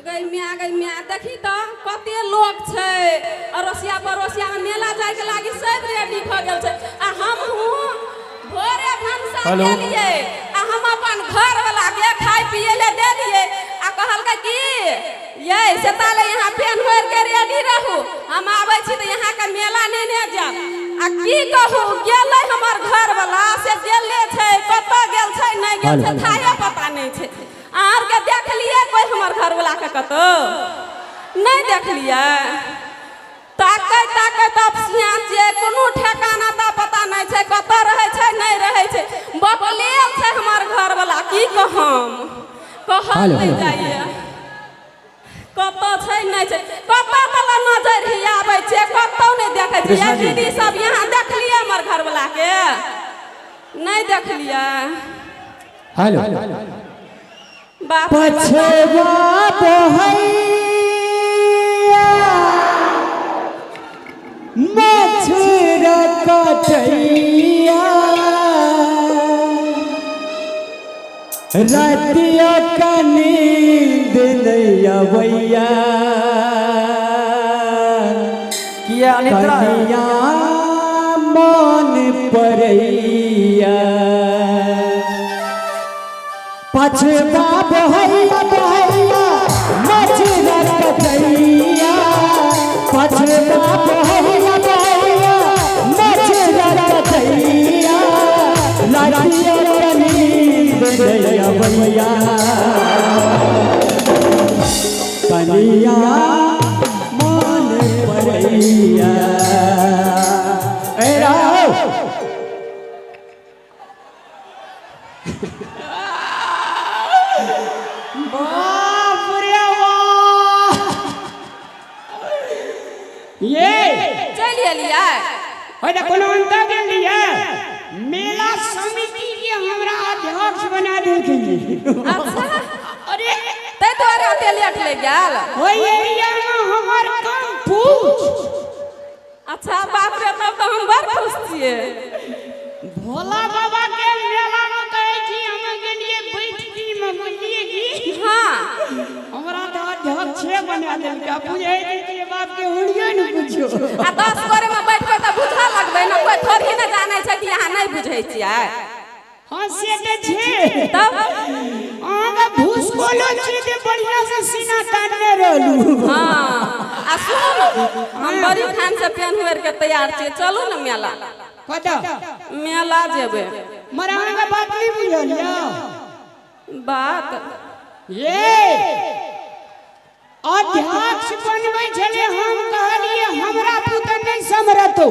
गै माय, गै माय, देखी तऽ कते लोक छै। अड़ोसिया पड़ोसिया मे मेला जायके लागी सब रेडी भऽ गेल छै। आ हमहूँ भोरे भनसा हेलो। केलियै आ हम अपन घरवला के खाय पियै लए देलियै आ कहलकै की यै सेताले यहाँ पेन ओढ़ि के रेडी रहू, हम आबै छी तऽ यहाँके मेला नेने जायब। आ की कहू, गेलै हमर घरवला से गेले छै, कतऽ गेल छै नहि गेल छै थाहे पता नहि छै। अहाँ आरके देखलियै कोइ हमर घरवलाके? कतौ नहि देखलियै। ताकै ताकै तऽ अपसियाँ छियै, कोनो ठेकाना तऽ पता नहि छै, कतऽ रहै छै नहि रहै छै। बकलेल छै हमर घरवला, की कहम, कहल नहि जाइए कतऽ छै नहि छै। कतऽ तलऽ नजरि हियाबै छै, कतौ नहि देखै छियै। कृष्णा जी। दीदी सब यहाँ देखलियै हमर घरवलाके? नहि देखलियै। हेलो। बाप रे बाप। पछवा बहैया मछुर कटैया, रतिया का नींद नहीं अबैया, किया अनिद्रा है? कनिया मन परैया। पछवा बहैया बहैया मछुर कटैया, पछवा बहैया बहैया मछुर कटैया, रतिया का नींद नहीं अबैया, कनिया मन परैया। ए राव बाप रे बाप, ये चलि एलियै। ओहि कोनो अंतर गेलियै, मेला समिति के हमरा अध्यक्ष बना देलखिन। अच्छा। अरे ताहि दुआरे ओते लेट लागि गेल। ओहि एरिया में हमर कम पूछ। अच्छा, बाप रे, तब तऽ हम बड़ खुश छियै। भोला बाबा के मेला में कहै छी हम गेलियै बैठकी में, बुझलियै की? हाँ। हमरा तऽ अध्यक्षे बना देलकै। आ बुझै नहि छियै बाप के हुड़ियो ने कुछो। आ 10 गोरे मे बैठ कऽ तऽ बुझऽ लगबै ने, कोइ थोड़ी ने जानै छै कि अहाँ नहि बुझै छियै। हाँ से तऽ छै। तब अहाँके भूसकोलो छी तऽ बढ़िआँ से सीना तानने रहलू। हाँ, आ सुनू ने, हम बड़ी खान से पेन ओढ़ि के तैयार छियै, चलू ने मेला। कतऽ मेला जेबै। मर अहाँके बात नहि बुझल यऽ? बात ये अध्यक्ष बनबै छलै, हम कहलियै हमरा पुत नहि समरतो,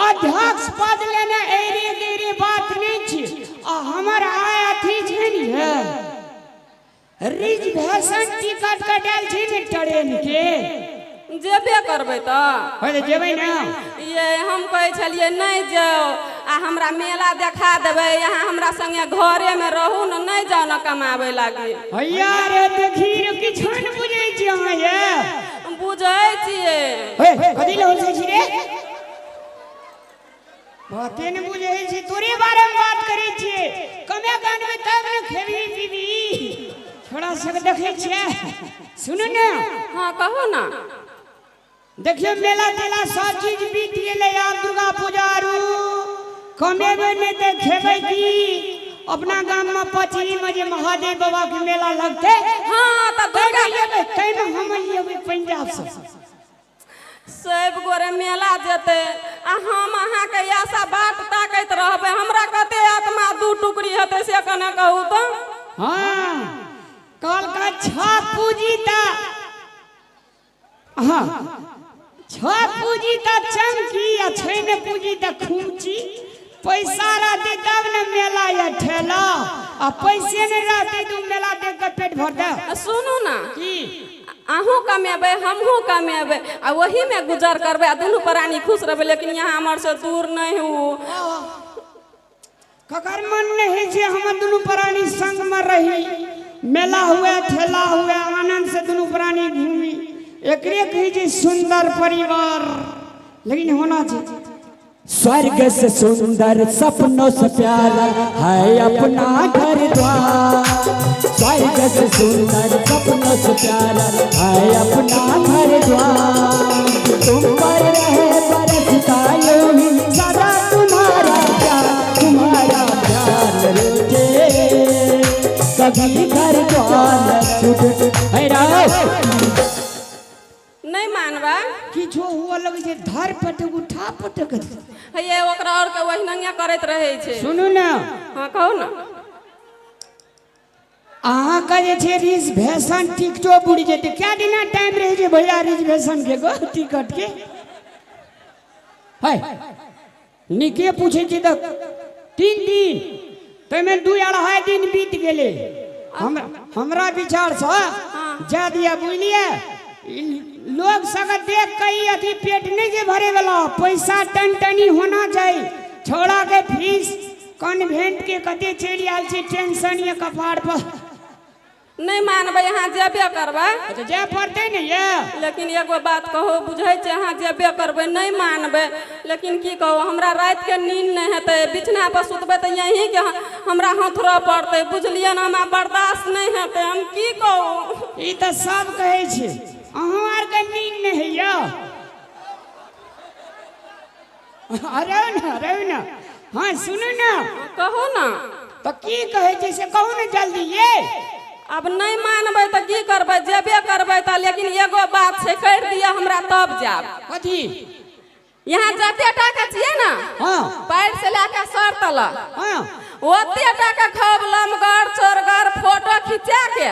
अध्यक्ष पद लेने एरे गैरे बात नहि छै। आ हमर आय अथी छै ने ये रिजर्वेशन टिकट कटायल छै ने ट्रेन के। जेबे करबै तऽ। होइ तऽ जेबै ने। ये हम कहै छलियै नहि जाउ आ हमरा मेला देखा देबै, यहाँ हमरा संगे घरेमे रहू ने, नहि जाउ ने कमाबै लागी। हैया रे देखी रे, किछु नहि बुझै छी अहाँ ये। बुझै छियै। हे कथी लए हँसै छी रे? बाते ने बुझै छी, तोरे बारेमे बात करै छियै। कमे गानबै तब ने खेबही पीबही। छोड़ा सब देखै छियै। सुनू ने। हाँ कहू ने। देखियौ मेला तेला सब चीज बीत गेलै, आब दुर्गा पूजा आरू कमेबै नहि तऽ खेबै की? अपना गाममे पचही मे जे महादेव बाबा के मेला लगतै। हाँ तऽ दुर्गा ताहिमे जेबै, ताहिमे हम जेबै पंजाब से। सब गोरे मेला जेतै आ हम अहाँके ऐसा बाट ताकैत रहबै, हमरा कते आत्मा दू टुकड़ी हेतै से कने कहू तऽ। हाँ कहलका छह पूजी तऽ, हाँ छह पूजी तऽ चमकी आ छै ने पूजी तऽ खूंची। पैसा रहतै तब ने मेला या ठेला, आ पैसे नहि रहतै तऽ मेला देख कऽ पेट भरतै? आ सुनू ने। की? अहूँ कमेबै, हमहूँ कमेबै आ ओहीमे गुजर करबै आ दुनू प्राणी खुश रहबै, लेकिन यहाँ हमर से दूर नहि हूँ। ककर मन नहि होइ छै हम दुनू प्राणी संगमे रही, मेला हुए ठेला हुए आनंद से दुनू प्राणी घूमी? एकरे कहै छै सुंदर परिवार। लेकिन होना छै, स्वर्ग से सुंदर सपनों से प्यारा है अपना घर द्वार। स्वर्ग से सुंदर सपनों से प्यारा है अपना घर द्वार। तुम पर रहे बरसता यूं ही सदा तुम्हारा प्यार, तुम्हारा प्यार रोजे कभी घर द्वार छूटे। है राव नहि मानबै। किछो हुअ लगै छै, धर पटक उठा पटक। हे ओकरा आओर के ओहिनंगे करैत रहै छै। सुनू ने। हँ, कहू ने। अहाँके जे छै रिजर्वेशन टिकटो बुड़ि जेतै। कए दिना टाइम रहै छै भैया रिजर्वेशन के गो टिकट के? है नीके पूछै छी तऽ 3 दिन, ताहिमे 2-2.5 दिन बीत गेलै। हम हमरा विचारसँ जा दिया, बुझलियै? ई लोग सबके देख के ई अथी पेट नहि जे भरे वाला, पैसा टनटनी होना चाही। छौड़ा के फीस कॉन्वेंट के कते चलि आयल छै, टेंशन ये कपार पर। नहि मानबै, अहाँ जेबे करबै। अच्छा, जाय पड़तै ने ये। लेकिन एगो बात कहू, बुझै छै अहाँ जेबे करबै, नहि मानबै, लेकिन की कहू, हमरा रातिके नींद नहि हेतै। बिछना पर सुतबै तऽ यहीँके हमरा हथुरऽ पड़तै, बुझलियै ने? हमरा बर्दाश्त नहि हेतै, हम की कहू। ई तऽ सब कहै छै। अहूँ आरके नींद नहि होइया? अरे ने, अरे ने, हाँ सुनू ने। कहू ने। तऽ की कहै छै से कहू ने जल्दी ये। आब नहि मानबै तऽ की करबै, जेबे करबै तऽ। लेकिन एगो बात छै, करि दिअ हमरा तब जायब। कथी? यहाँ जते टाका छियै ने, पैर से लए कऽ सर तलक, ओते टाका खूब लमगर चौड़गर फोटो खिंचा के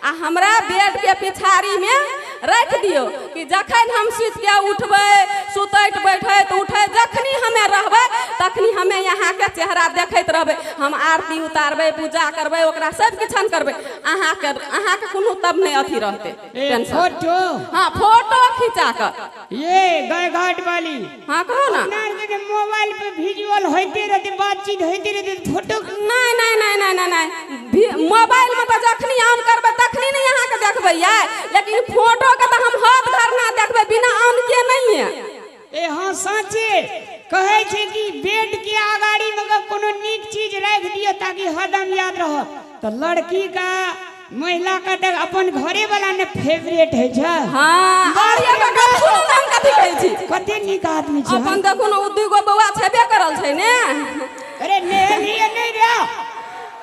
आ हमरा बेड के पिछाड़ी में राखि दियौ कि जखन हम सुति के उठबै, सुतैत बैठैत उठैत जखनी हमे रहबै, तखनी हमे यहाँके चेहरा देखैत रहबै। हम आरती उतारबै, पूजा करबै, ओकरा सब किछन करबै। अहाँके अहाँके कोनो तब नहि अथी रहतै ए टेंशन। फोटो? हाँ, फोटो खिंचा कऽ। ये गाय घाट वाली। हाँ, कहू ने। अपना आरके जे मोबाइल पे विजुअल होइते रहते, बातचीत होइते रहते, फोटो? नहि नहि नहि नहि नहि नहि, मोबाइल में तऽ जखनी ऑन करबै तखनी नहि अहाँके देखबै यै, लेकिन फोटो के तऽ हम हाथ धरना देखबै, बिना ऑन के नहीं है। ए हाँ, साँचे कहै छै कि बेड के अगाड़ी में अगर कोनो नीक चीज राखि दियौ ताकि हरदम याद रहत। तऽ लड़की का, महिला का तऽ अपन घरे वाला ने फेवरेट होइ छै। हाँ, और एगो गप सुनू ने, हम कथी कहै छी। कते नीक आदमी छै। अपन देखू ने, ओ दूगो बौआ छेबे करल छै ने। अरे नेहलिए नहि रे।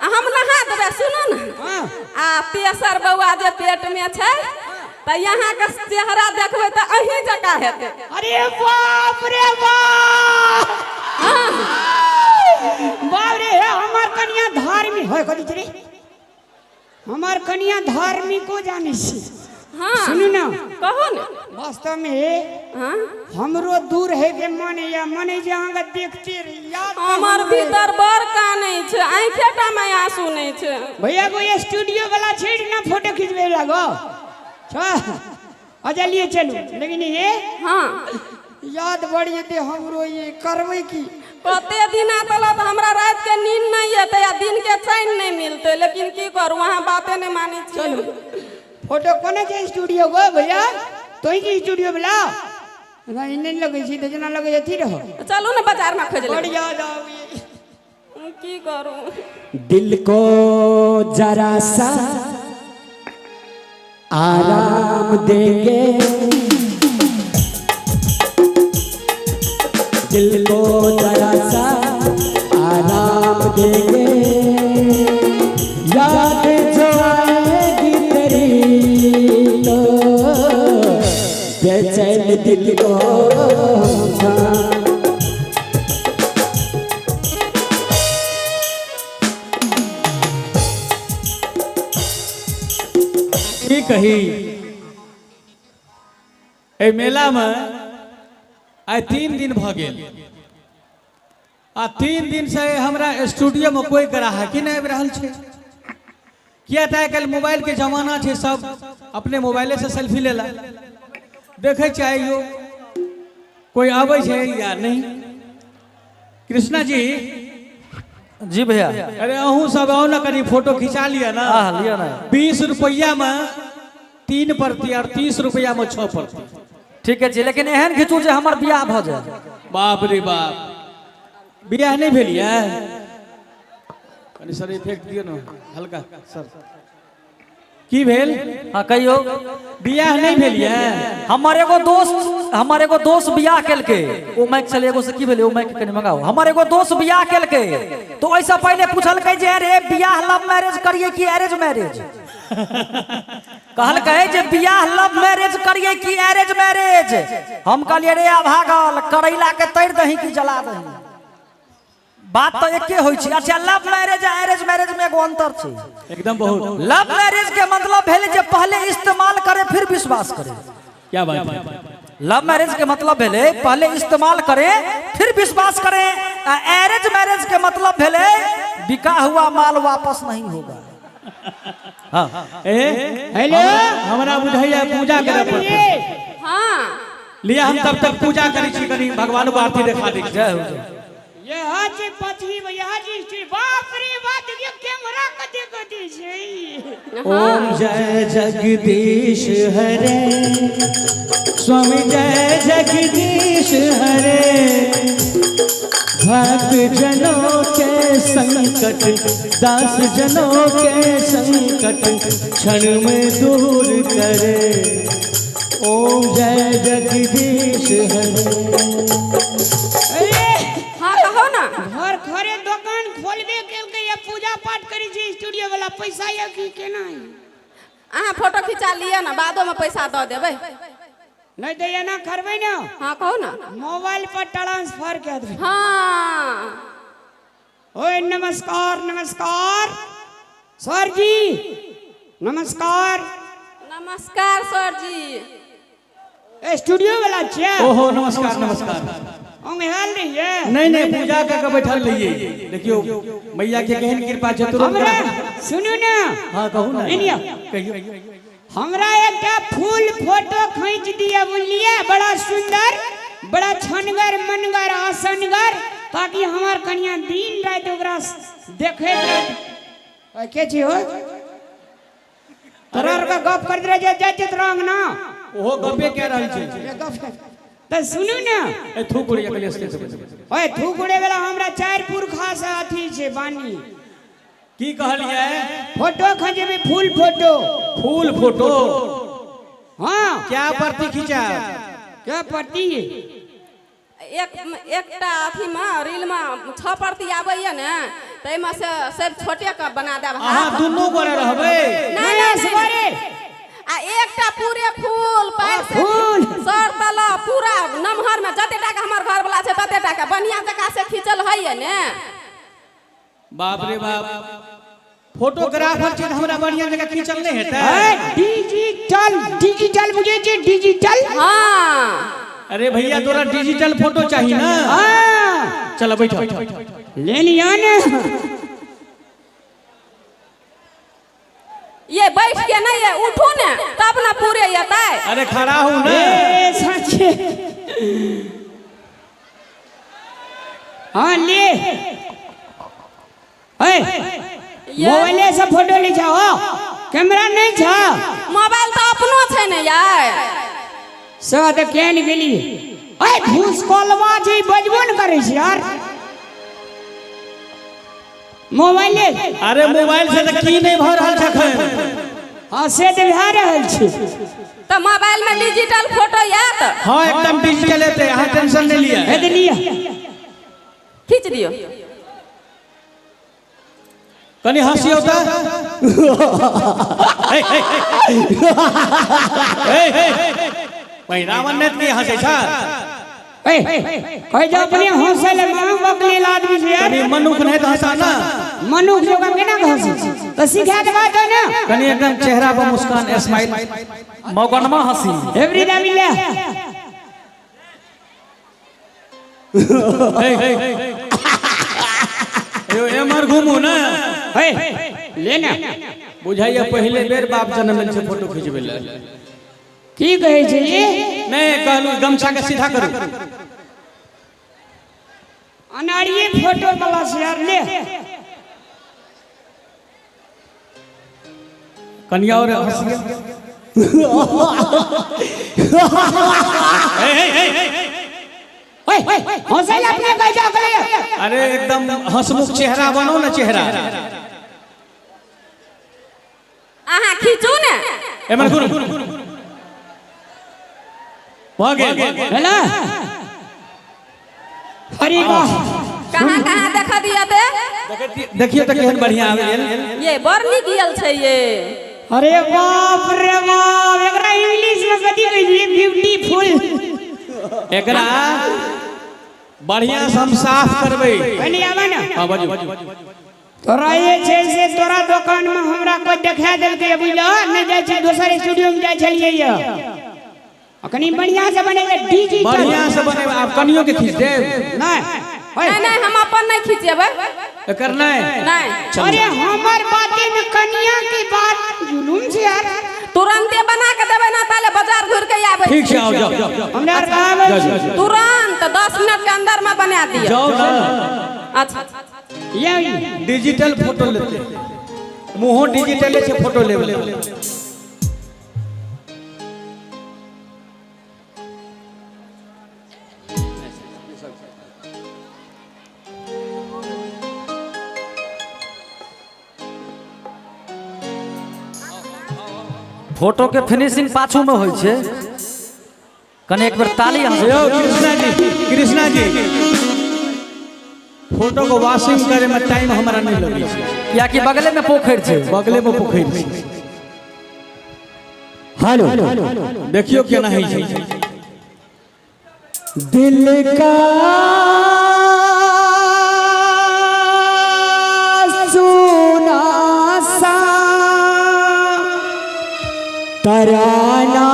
आ हम नहा देबै, सुनू ने। आ तेसर बौआ जे पेट में छै तऽ यहाँके चेहरा देखबै तऽ अहीं जकाँ हेतै। अरे बाप रे बाप, बाप रे! हे हमर कनिया धार्मिक है। कथी छै रे? हमर कनिया धार्मिको जानै छी। सुनू ने। कहू ने। वास्तव में हमरो दूर है के मन या मन है जे अहाँके देखते रही, याद तऽ हमर हमरो। भीतर बड़ कानै छै, आँखे टा में आंसू नहि छै। भैया को स्टूडियो वाला छेड़ ना फोटो खिंचबे लागो। अच्छा, लिए चलू, लेकिन ये याद बढ़ जेतै हमरो, ये करबै की? कते दिना तलक तऽ हमरा राति के नींद नहि एतै आ दिन के चैन नहि मिलतै, लेकिन की करू, अहाँ बाते नहि मानै छियै। फोटो कोने छै स्टूडियो गो भैया? तोही की स्टूडियो वाला नहीं नहीं लगै छै तऽ जेना लगै छै अथी रहो। चलू ने, बाजार में खोज बड़ लेबै। याद आबै। की करू? दिल को जरा सा आराम देंगे, दिल को जरा सा आराम देंगे, याद जो आएगी तेरी तो बेचैन दिल को हम। की कही, एहि मेलामे आइ 3 दिन भऽ गेल आ 3 दिनसँ हमरा स्टूडियोमे कोइ ग्राहकी नहि आबि रहल छै। किया तऽ आइ काल्हि मोबाइलके जमाना छै, सब अपने मोबाइलेसँ सेल्फी लेला। देखै छियै आइयो कोइ आबै छै या नहि। कृष्णा जी। जी भैया। अरे अहूँ सब आउ ने, कनि फोटो खिंचा लिअ ने। आह, लिअ ने। 20 रुपैआमे 3 प्रति और 30 रुपैआमे 6 प्रति। ठीके छै, लेकिन एहन खींचू जे हमर बियाह भऽ जाय। बाप रे बाप। बियाह नहि भेल यऽ? कनि सर इफेक्ट दियौ ने हल्का सर। की भेल? हाँ कहियो। बियाह नहि भेल यऽ? हमर एगो दोस्त बियाह केलकै। ओ माइक छलै एगो से की भेलै? ओ माइक कनि मंगाओ। हमर एगो दोस्त बियाह केलकै तो ओहिसँ पहिले पूछलकै जे अरे, बियाह लव मैरिज करिए कि अरेंज मैरिज? कहलकै जे बियाह लव मैरिज करिए कि अरेंज मैरिज? हम कहलियै, रे अभागल, करैला के तैर दही कि जला दही, बात तऽ एके होइ छै। अच्छा, लव मैरिज आ अरेंज मैरिज में एगो अंतर छै। एकदम बहुत। लव मैरिज के मतलब भेलै जे पहले इस्तेमाल करे, फिर विश्वास करे। क्या बात है! लव मैरिज के मतलब भेलै पहले इस्तेमाल करे, फिर विश्वास करे। अरेंज मैरिज के मतलब भेलै बिका हुआ माल वापस नहीं होगा। हाँ। ए। हेलो। हमरा बुझाइया पूजा करे पड़तै। हाँ। लिया, हम तब तक पूजा करै छी, कनि भगवान को आरती देखा दै छी। जय हो, जय हो। यह जे पची यह जे छै, बाप रे बाप, देखियौ कैमरा कते कते छै। ओम जय जगदीश हरे, स्वामी जय जगदीश हरे, भक्त जनों के संकट, दास जनों के संकट क्षण में दूर करे, ओम जय जगदीश हरे। अरे। हाँ, कहो ना। घर घरे दोकान खोलबे केलकै या पूजा पाठ करै छै स्टूडियो वाला, पैसा या की केना है? अहाँ फोटो खिंचा लिअ ने, बादोमे पैसा दऽ देबै। नहि तऽ एना करबै ने। हाँ, कहू ने। मोबाइल पर ट्रांसफर कऽ देबै। ओए, नमस्कार नमस्कार सर जी, नमस्कार। नमस्कार सर जी। स्टूडियो वाला छियै? ओहो, नमस्कार नमस्कार। ओंघायल रहियै? नहीं नहीं, पूजा कर के बैठल रहिए। देखियो, मैया के केहन कृपा छै, तुरंत। हमरा सुनू ने। हाँ, कहू ने। एनिया। कहियो। हमरा एकटा फुल फोटो खींच दिया, बुझलियै? बड़ा सुंदर, बड़ा छनगर मनगर आसनगर, ताकि हमर कनिया दिन राति ओकरा देखैत रहत। ओए, के छी हो? तोरा आरके गप करैत रह जाइ जाइ छै तोरा अंगना। ओहो गपे कह रहल छै। तऽ सुनू ने। ए, थूक उड़िया कलिया स्टेज पे। ओए, थूक उड़े वाला हमरा चारि पुरखा से अथी छै बानी। की कहलियै? फोटो खींचेबै, फुल फोटो। फुल फोटो? हाँ। क्या प्रति खींचा? क्या पति? एक एकटा अथीमे रीलमे छओ प्रति आबैया ने, ताहिमे से सब छोटे के बना देब। अहाँ हाथ दुनू गोरे रहबै? नहि नहि नहि। आ एकटा पूरे फूल पैर से फूल। सर तल पूरा नमहर में जते टा के हमर घर वाला छै, तते टा के बढ़िया जकाँ से खींचल होइए ने। बाप रे बाप, फोटोग्राफर छै तऽ हमरा बढ़िया जगह खींचल नहि हेतै? डिजिटल, डिजिटल बुझै छै, डिजिटल। हाँ। अरे भैया, तोरा डिजिटल फोटो चाहिए ना? हाँ। चलो, बैठो। ले लिया ने। ये बैठ के नहीं है, उठू ने तब ना पूरे एतै। अरे, खड़ा हूं ना। ए सच्चे, हाँ, ले ए। मोबाइले से फोटो ले जाओ, कैमरा नहीं छा? मोबाइल तऽ अपनो छै ने यार। से तऽ केन गेली? ए, भूस कलवा छै, बजबो न करै छै यार, मोबाइले। अरे, मोबाइल से तऽ की नहि भऽ रहल छै एखन? हाँ, से तऽ भए रहल छै। तऽ मोबाइल में डिजिटल फोटो आयत? हाँ, एकदम डिजिटल हेतै, अहाँ टेंशन नहि लिअ। हे तऽ लिअ। खींच दियौ। कनि हँसियौ तऽ। हे, हे, हे, हे, हे, रावण ने की हँसै छ? ए, कहै जे अपने हंसै ले मांग बकलेल आदमी छै यार। कनि मनुख नहि तऽ हँसा ना। मनुख जोगा केना के हंसै छै? तऽ सिखा देबा तो ने। कनि एकदम चेहरा पर मुस्कान, स्माइल। मौगनमा हंसी। एवरी दा मिले। हे, हे, यो एमहर घुमू ने। हे, ले ने। बुझाइया पहिले बेर बाप जन्म छै फोटो खिंचबै लए। की कहै छै ई? नहि कहलू, गमछा के सीधा करू। अनाड़िए फोटो वाला से यार, ले। कनिया और हंसिया। हे, हे, हे, ओए हंसै ले अपने कहै छै ओकरे। अरे एकदम हंसमुख चेहरा बनो ना चेहरा। अहाँ खींचू ने। एमन घुर भऽ गेल। भेलै? अरे वाह। कहाँ कहाँ देख दिया ते? देखियो तऽ केहन बढ़िया आबि गेल। ये बड़ नीक गेल छै ये। अरे बाप रे बाप, एकरा इंग्लिश में कथी कहै छै? ब्यूटीफुल। एकरा बढ़िया से हम साफ करबै। पहिले आबे ने। हाँ बाजू। तोरा ये छै से तोरा दोकान में हमरा कोई देखा देलकै, बुझलो नहि जाइ छै दोसर स्टूडियो में जाइ छलियै ये। आ कनि बढ़िया से बनेबै डिजिटल। बढ़िया से बनेबै। आब कनियो के खींच देब? नहि। नहीं नहीं, हम अपन नहीं खींचेबै। एकर नहि? नहीं। अरे हमर बाते में कनिया के बात जुलूम छै यार। तुरंते बना के देबै ना ताले बाजार घुर के आबै। ठीक छै, आओ जाओ। हमरा आर कहाँ आबै जाओ, छी? जाओ। तुरंत 10 मिनट के अंदर में बना दिअ। जाओ ना। अच्छा। ये डिजिटल फोटो लेते, मुँहो डिजिटले से फोटो लेबै। फोटो के फिनिशिंग पाछू में होइ छै। कने एक बेर ताली अहाँ। यौ कृष्णा जी, कृष्णा जी, फोटो को वॉशिंग करे में टाइम हमरा नहीं लगै छै। कियाकि बगले में पोखरि छै। बगले में पोखरि छै। हेलो। देखियो केना होइ छै। दिल का सुना सा तराना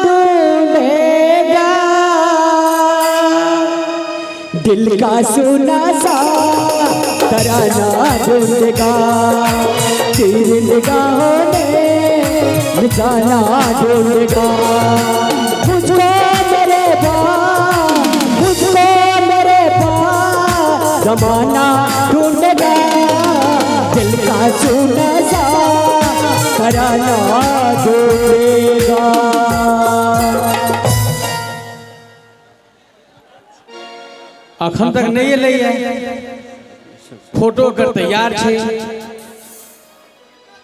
ढूंढेगा, दिल का सुना सा तराना ढूंढेगा, तीर निगाहों ने निशाना ढूंढेगा। मुझको मेरे पास, मुझको मेरे पास जमाना ढूंढेगा, दिल का सुना सा तराना ढूंढेगा। अखन तक नहीं एलै है। फोटो ओकर तैयार छै।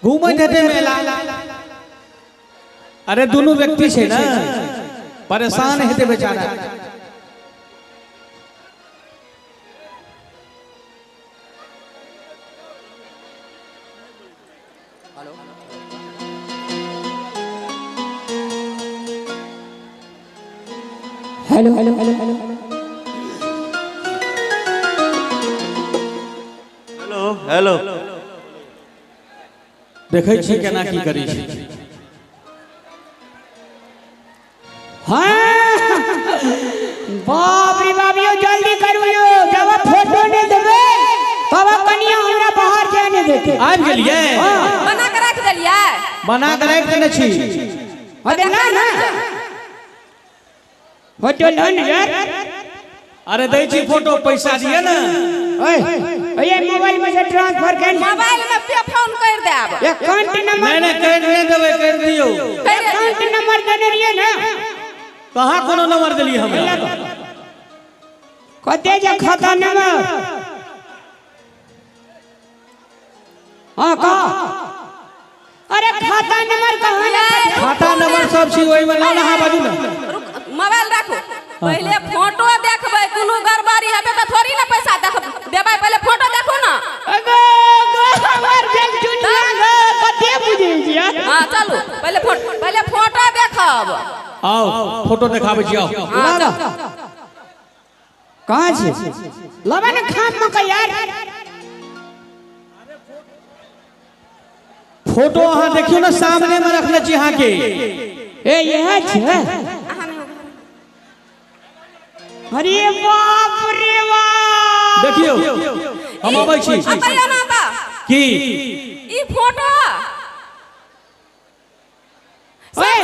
घूमैत हेतै मेला। अरे दुनू व्यक्ति छै ना, परेशान हेतै बेचारा। Hello hello hello hello. Hello hello. देखै छी केना की करै छै। हाँ बाप रे बाप, यो जल्दी करू यो, जब फोटो नहीं देबै तब कनिया हमरा बाहर जाए नहीं देते। आबि गेलियै? बना के राखि देलियै? बना के राखि देने छी। अरे ना ना फोटो लो ने यार। अरे दै छी फोटो, पैसा दिअ ने। ओए ओए मोबाइल में से ट्रांसफर कर। मोबाइल में पे फोन कर देब। अकाउंट नंबर नहीं नहीं कर नहीं देबै, कर दियौ। अकाउंट नंबर देने रहियै ना। कहाँ कोनो नंबर देलियै हमरा? कते जे खाता नंबर? हाँ कहा। अरे खाता नंबर कहाँ ना? खाता नंबर सब छी ओहि में। ना अहाँ बाजू ना। मोबाइल राखू, पहले फोटो देखबै। कोनो गड़बड़ी हेतै तऽ थोड़ी ना पैसा देबै, पहले फोटो देखू ना। अगो गो हमर भेल दुनिया गो, कते बुझै छियै? हाँ चलू, पहले फोटो, पहले फोटो देखब। आओ फोटो देखाबै छी, आओ। हाँ चलू। कहाँ छै? लबा ने खाम मका यार। फोटो अहाँ देखियौ ने, सामने में रखने छी अहाँ के। ए यह छै। अरे बाप रे बाप। देखियौ हम अबै छी। अतैयो ना तऽ की ई फोटो ओए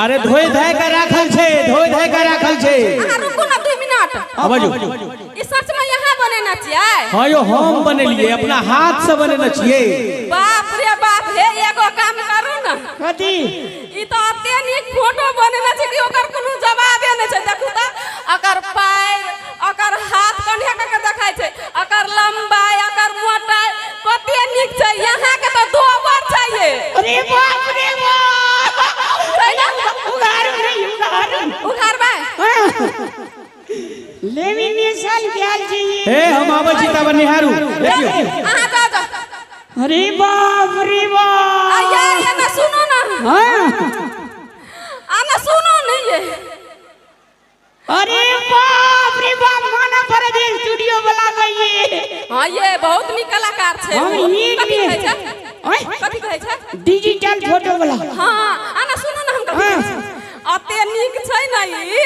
अरे धोइ धाय के राखल छै, धोइ धाय के राखल छै। अहाँ रुकू ना 2 मिनट। हाँ बाजू। ई सच में यहाँ बनेने छियै? हाँ यो हम बनेलियै, अपना हाथ से बनेने छियै। बाप रे बाप, हे एगो काम करू ना। कथी? ई तऽ एते नीक फोटो बनेने छै कि ओकर अरे बाप रे बाप। छै ने? उघारू नहीं, उघारू। उघारबै? लेमिनेशन कयल छै ई। हे, हम आबै छी तब निहारू, देखियौ। अहाँ जाउ, जाउ। अरे बाप रे बाप। आ ये, ये ना सुनू ना। हाँ। आ ना सुनू ने ये। अरे बाप रे बाप, माना पड़े स्टूडियो वाला गई। हाँ, ये बहुत नीक कलाकार छै। हम ओ। नीक कथी कहै छै? आँय? कथी कहै छै? डिजिटल फोटो वाला। हाँ, आ ना सुनू ने, हम कथी कहै छी? अते नीक छै ने ई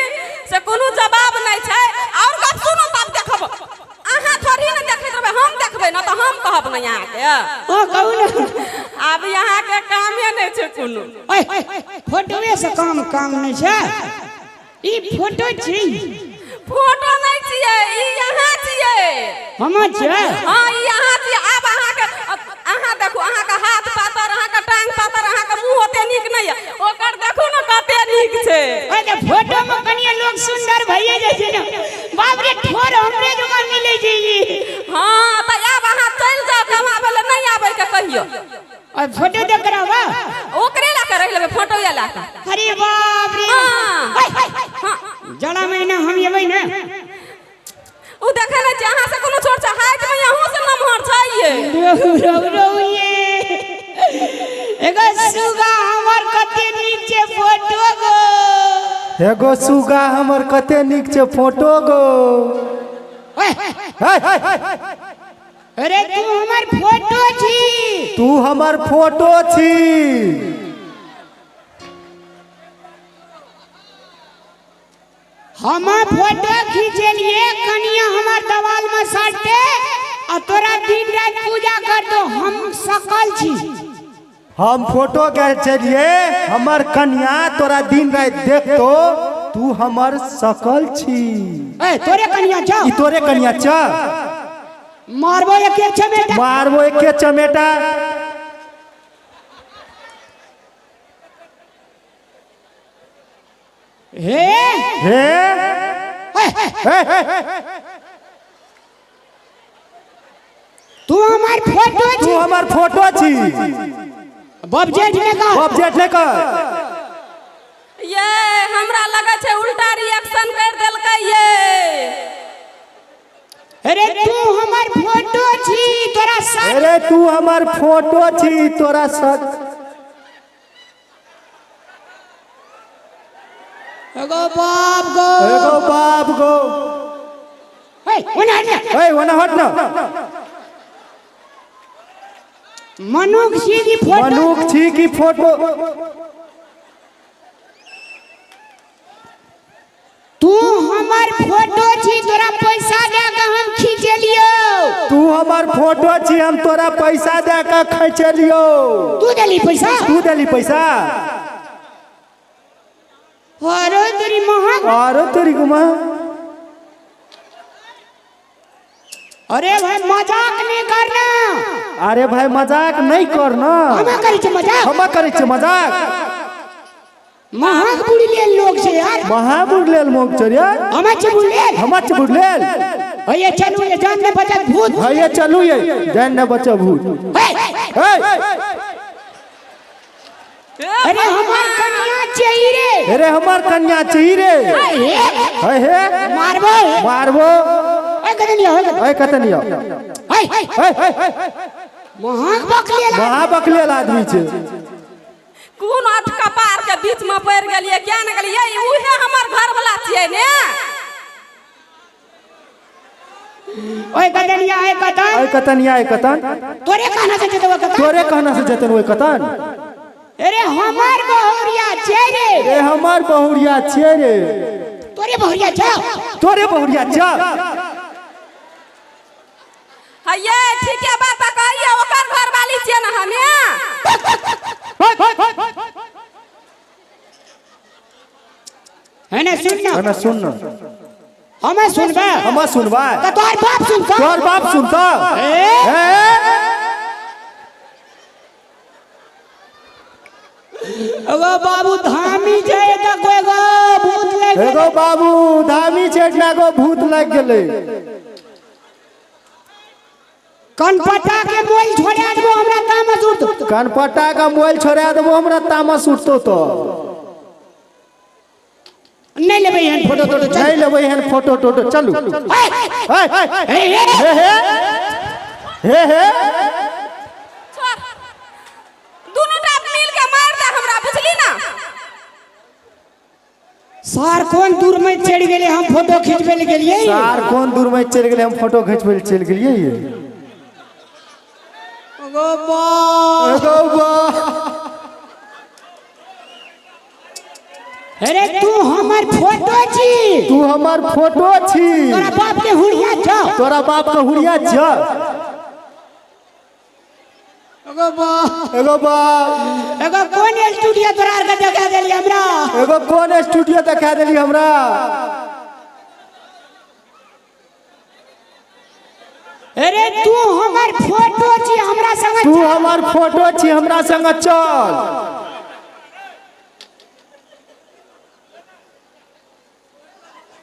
से कोनो जवाब नहि छै। और गप सुनू तब देखब। अहाँ थोड़ी ने देखैत रहबै, हम देखबै ने तऽ हम कहब ने अहाँके। हाँ, कहू ने। आब अहाँके कामे नहि छै कोनो। ओए, फोटोए से काम काम नहि छै, ई फोटो छी। फोटो नहि छियै ई, यहाँ छियै। हमर छै? हाँ, ई अहाँ छियै। आब अहाँके, अहाँ देखू, अहाँके हाथ पातर, अहाँके टांग पातर, अहाँके मुँह ओते नीक नहि यऽ, ओकर देखू ने कते नीक छै। ओए, तऽ फोटो में कनिए लोग सुंदर भइए जाइ छै ने। बाप रे, ठोर हमरे जकाँ मिलै छै ई। हाँ, तऽ आब अहाँ चलि जाउ कमाबै लए, नहि आबै के कहियो। और फोटो देख कर आबा। ओकरे लए कऽ रहि लेबै, फोटो लए कऽ। अरे बाप रे। हाँ। ओए, हाँ। जाड़ा महीना हम एबै ने। ओ देखै नहि छियै, अहाँ से कोनो छोट छै? हाइट मे अहूँ से नमहर छै ये। रहु रहु रहु, ये एगो सुगा हमर कते नीक छै फोटो गो। एगो सुगा हमर कते नीक छै फोटो गो। ओए, हे, अरे तू हमर फोटो छी। तू हमर फोटो छी। हम फोटो खींचेलिए, कनिया हमर दवाल में साटे आ तोरा दिन रात पूजा कर दो, हम सकल छी। हम फोटो चलिए, हमर कन्या तोरा दिन राति देखतो, तू हमर सकल छी। ए, तोरे कनिया जाओ। ई तोरे कन्या छ। मारबो एक एक चमेटा। मारबो एके चमेटा। हे। हे। हे, तू हमर फोटो तू छी। हमर फोटो छी। बाप जेठ ने कह। बाप जेठ ने कर। ये हमरा लगै छै उल्टा रिएक्शन कर देलकै ये। अरे तू हमर फोटो छी, तोरा साथ। अरे तू हमर फोटो छी, तोरा साथ। एगो बाप गो। एगो बाप गो। हे, ओना हट ना। ए, ओना हट ना। मनुख छी की फोटो? मनुख छी की फोटो? तू हमर फोटो छी, तोरा पैसा दे के हम खींचेलियो। तू हमर फोटो छी, हम तोरा पैसा दे के खींचेलियो। तू देली पैसा? तू देली पैसा? अरे तेरी महक। अरे तेरी गुमा। अरे भाई, मजाक नहीं करना। अरे भाई, मजाक नहीं करना। हम करै छी मजाक? हम करै छी मजाक? महक बुढ़ी लेल लोग छै यार। महाबुढ़ लेल मोग छै यार। हम छै बुढ़ लेल। हम छै बुढ़ लेल। भैया चलू, ये जान ने बचत भूत। भैया चलू, ये जान ने बचत भूत। हे। हे। अरे हमार कन्या चाहिए रे। अरे हमार कन्या चाहिए रे। हे। हे हे। मारबो। मारबो। ए कतनिया हो? ए कतनिया। हे। हे। महक बकलेल। महाबकलेल आदमी छै। कोन अठ कपार के बीच में पड़ गेलियै, क्या ने गेलियै? उहे हमर घर वाला छियै ने। ओए कतनिया, ए कतन। ए कतनिया, ए कतन। तोरे कहना से जेतौ कतन। तोरे कहना से जेतन ओए कतन। अरे हमार बहुरिया छै रे। ए हमार बहुरिया छै रे। तोरे बहुरिया छ। तोरे बहुरिया छ। हये ठीक है बात कहिए, ओकर घर वाली छियै ने हमे। है ना, सुन ना। है ना, सुन ना। हमें सुनबे। हमें सुनबे। तो तोर बाप सुनता। तोर बाप सुनता। ए? एगो बाबू धामी छै त कोई गो भूत लग गेलै। एगो बाबू धामी छै एकटा गो भूत लग गेलै। कनपटा के मोबाइल छोड़ा देबो हमरा तामस उठतो। कनपटा के मोबाइल छोड़ा देबो हमरा तामस उठतो। तो नहीं लेबै एहन फोटो तोटो। चल नहीं लेबै एहन फोटो टोटो। चलू। हे हे हे हे हे हे छोड़, दुनू टा मिल के मार दे हमरा, बुझली ना? सार कोन दूर में चढ़ गेले, हम फोटो खिंचबे ले गेलिए। सार कोन दूर में चलि गेलै, हम फोटो घिचबै लए चलि गेलियै। गो बा एगो बा। अरे तू हमर फोटो छी। तू हमर फोटो छी। तोरा बाप के हुड़िया छौ। तोरा बाप के हुड़िया छौ। एगो बा एगो बा। एगो कोन स्टूडियो तोरा आर के देखा देली हमरा? एगो कोन स्टूडियो देखा देली हमरा? अरे तू हमर फोटो छी, हमरा संग तू चल। हमर फोटो छी, हमरा संग चल।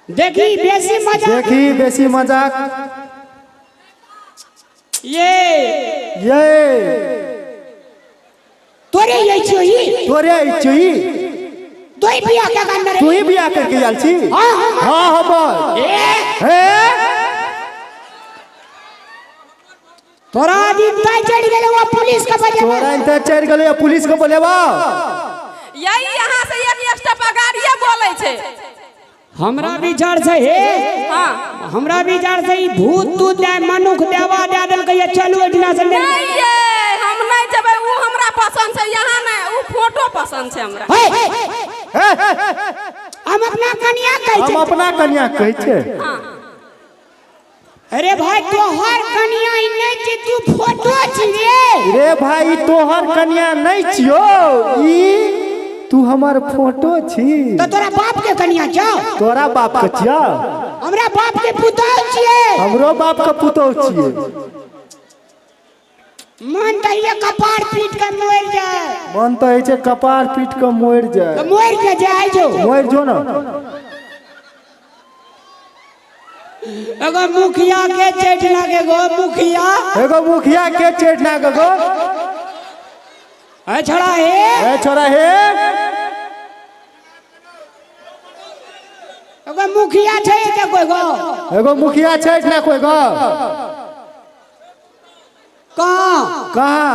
देखी बेसी मजा। देखी बेसी मजाक। ये ये तोरे ये छियो ई। तोरे ई छी। तू ही बियाह के कान रे। तू ही बियाह करके आयल छी? हाँ, हमर। हाँ हमर। ए हे तोरा दिन तय चढ़ गेलै, वो पुलिस के बजेबा। तोरा इनते चढ़ गेलै, पुलिस के बोलेबा। यही यहाँ से एक स्टेप अगाड़िए बोलै छै। हमरा विचार से हे हाँ हमरा विचार से ई भूत तूत दे मनुख देवा दे देलकै ये, चलू एहिठिना से। नहीं ये हम नहीं जेबै, उ हमरा पसंद छै, यहाँ नहीं, उ फोटो पसंद छै हमरा। हे हम अपना कनिया कहै हम छै। अपना कन्या कहै छै। हाँ अरे भाई तोहर कनिया ई नहीं छी, तू फोटो छी रे। रे भाई तोहर कन्या नहीं छियो, ई तू हमर फोटो छी। तो तोरा बाप के कनिया छौ? तोरा बाप के छियो। हमरा बाप के पुतहु छियै। हमरो बाप के पुतहु छियै। मन तऽ ये कपार पीट के मरि जाए। मन तऽ होइ छै कपार पीट के मरि जाए। तऽ मरि के जाय जो। मरि जो ना। एगो मुखिया के चेटना के गो मुखिया। एगो मुखिया के चेटना के गो। ए छोड़ा हे। ए छोड़ा हे। एगो मुखिया छै एते कोई गो। एगो मुखिया छै ना कोई गो। कहाँ? कहाँ?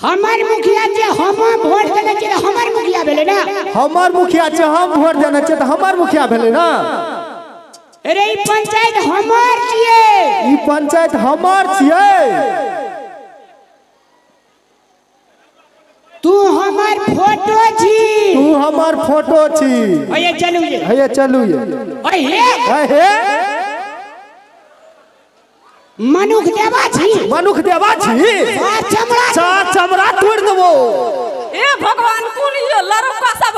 हमर मुखिया छै, हम वोट देने छियै तऽ हमर मुखिया भेलै ना। हमर मुखिया छै, हम वोट देने छियै तऽ हमर मुखिया भेलै ना। अरे ई पंचायत हमर छियै। ई पंचायत हमर छियै। तू हमर फोटो छी। तू हमर फोटो छी। अये चलू ये। अये चलू ये। अये हे। अये हे। मनुख देवा छी। मनुख देवा छी। चार चमड़ा। चार चमड़ा तोड़ देबो। ए भगवान कोन यो लड़का सब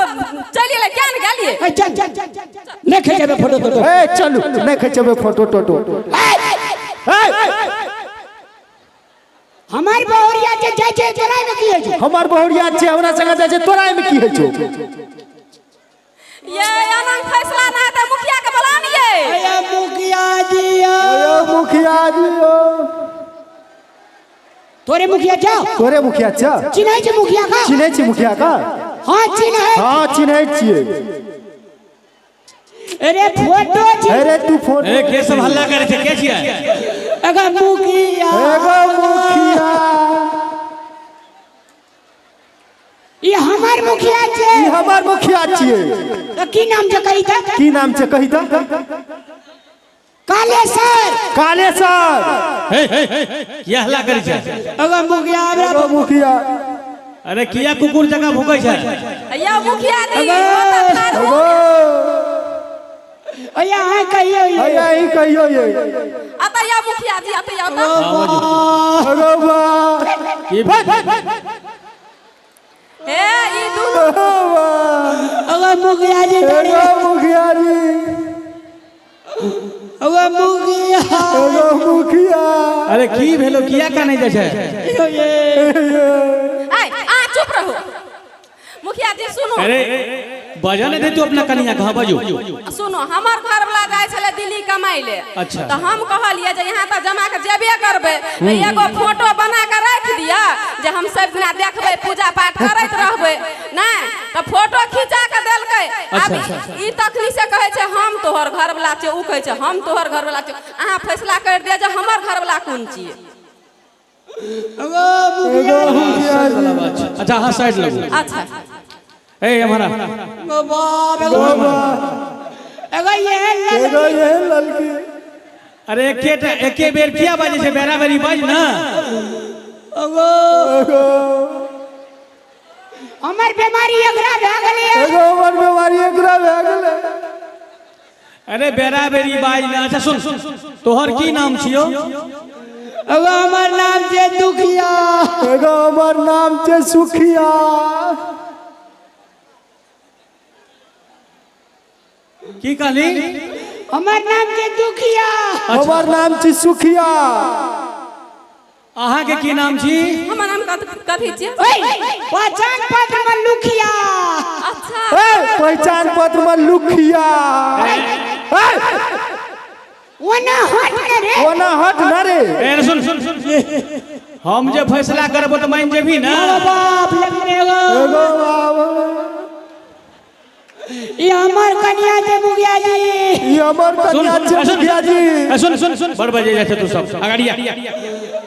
चलि गेलै, केन गेलियै? ए चल चल नहीं खिंचेबे फोटो टोटो। ए चलू नहीं खिंचेबे फोटो टोटो। ए हमर बहुरिया जे जाय छै तोरा में की होइ छै? हमर बहुरिया छै हमरा संगे जाय छै तोरा में की होइ छौ? ये अनंग फैसला ना हेतै, मुखिया के बोला निये। अये मुखिया जी अये मुखिया जी ओ। तोरे मुखिया छौ? तोरे मुखिया छौ? चिन्है छै मुखिया का? चिन्है छी मुखिया का? हाँ चिन्है। हाँ चिन्है छियै। अरे फोटो छी। अरे तू फोटो। ए के सब हल्ला करै छै, के छियै? एगो मुखिया। एगो मुखिया। ई हमर मुखिया छै। ई हमर मुखिया छियै। तऽ की नाम छै कही तऽ? की नाम छै कही तऽ? कालेसर। कालेसर। हे किया हल्ला करै छै? एगो मुखिया हमरा। एगो मुखिया। अरे किया कुकुर जकाँ भूकै छै? या मुखिया जी एगो। अया अहाँ कहियो ये। अया अहीं कहियो ये। अतः या मुखिया जी अतः या। एगो बा। की हे ई दुनू। एगो मुखिया जी। एगो मुखिया जी। एगो मुखिया। एगो मुखिया। अरे की भेलो, किया कानै जाइ छै? ए आ चुप रहू। मुखिया मुखिया जी सुनू। अरे बजा नहीं दे तू अपना कनिया कहाँ बजू। सुनो, हमर घर वाला जाय छले दिल्ली कमाई ले। अच्छा। तो हम कहलिए जे यहाँ तऽ जमा के जेबे करबै तऽ एगो फोटो बना के राखि दिअ जे हम सब दिना देखबै, पूजा पाठ करैत रहबै। नहि तऽ फोटो खिंचा के देलकै। आब ई तखनी से कहै छै हम तोहर घर वाला छियौ, उ कहै छै हम तोहर घर वाला छियौ। अहाँ फैसला करि दिअ जे हमर घर वाला कोन छियै। अच्छा हाँ साइड लगू। अच्छा ए हमारा एगो ये एगो ये ललकी। अरे एके बेर किया बाजै छै, बेरा बेरी बाज ना। एगो हमर बीमारी एकरा भए गेलै। एगो हमर बीमारी एकरा भए गेलै। अरे बेरा बेरी बाज ना। अच्छा सुन, तोहर की नाम छियौ? एगो हमर नाम छै दुखिया। एगो हमर नाम छै सुखिया। की कहली? हमर नाम छै दुखिया। हमर नाम छै सुखिया। अहाँ के की नाम छी? हमर नाम कथी छियै? पहचान पत्र में लुखिया। अच्छा पहचान पत्र में लुखिया। ओना हट न रे, ओना हट न रे। ए सुन सुन सुन, हम जे फैसला करबो तऽ मान जेबही ना? बाप लेकिन एगो एगो बाप ई हमर कनिया छै मुखिया जी। ई हमर कनिया छै मुखिया जी। सुन सुन सुन, बड़ बजे जाइ छै तू सब अगाड़िया।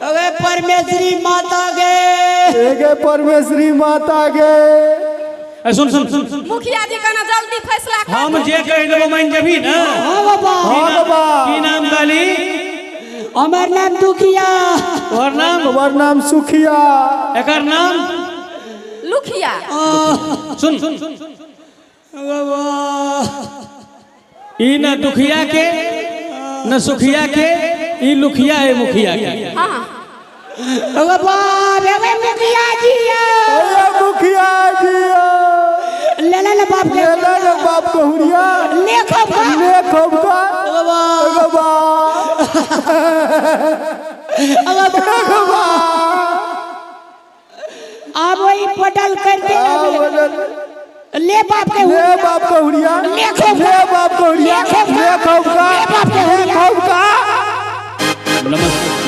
अगे परमेश्वरी माता गे, एगे परमेश्वरी माता गे। सुन सुन सुन मुखिया जी कना जल्दी फैसला कर। हम जे कहि देबो मान जेबही ना? हां बाबा। हां बाबा। की नाम कहली? हमर नाम दुखिया। तोहर नाम? हमर नाम सुखिया। एकर नाम? लुखिया। सुन सुन, ई न दुखिया के न सुखिया के, ई लुखिया है मुखिया के। हाँ बाप एगो मुखिया जी, ए मुखिया जी ले ले बाप के, ले ले बाप के हुरिया ले खबका, ले खबका। एगो बाप एगो बाप अब वही पटल कर दे। ले बाप के, ले बाप के हुरिया, ले खबका, ले बाप के हुरिया, ले खबका, ले बाप के ले खबका।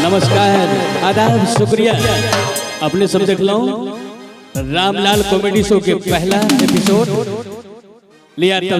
नमस्कार, आदाब, शुक्रिया। अपने सब देख लो रामलाल कॉमेडी शो के पहला एपिसोड लिया।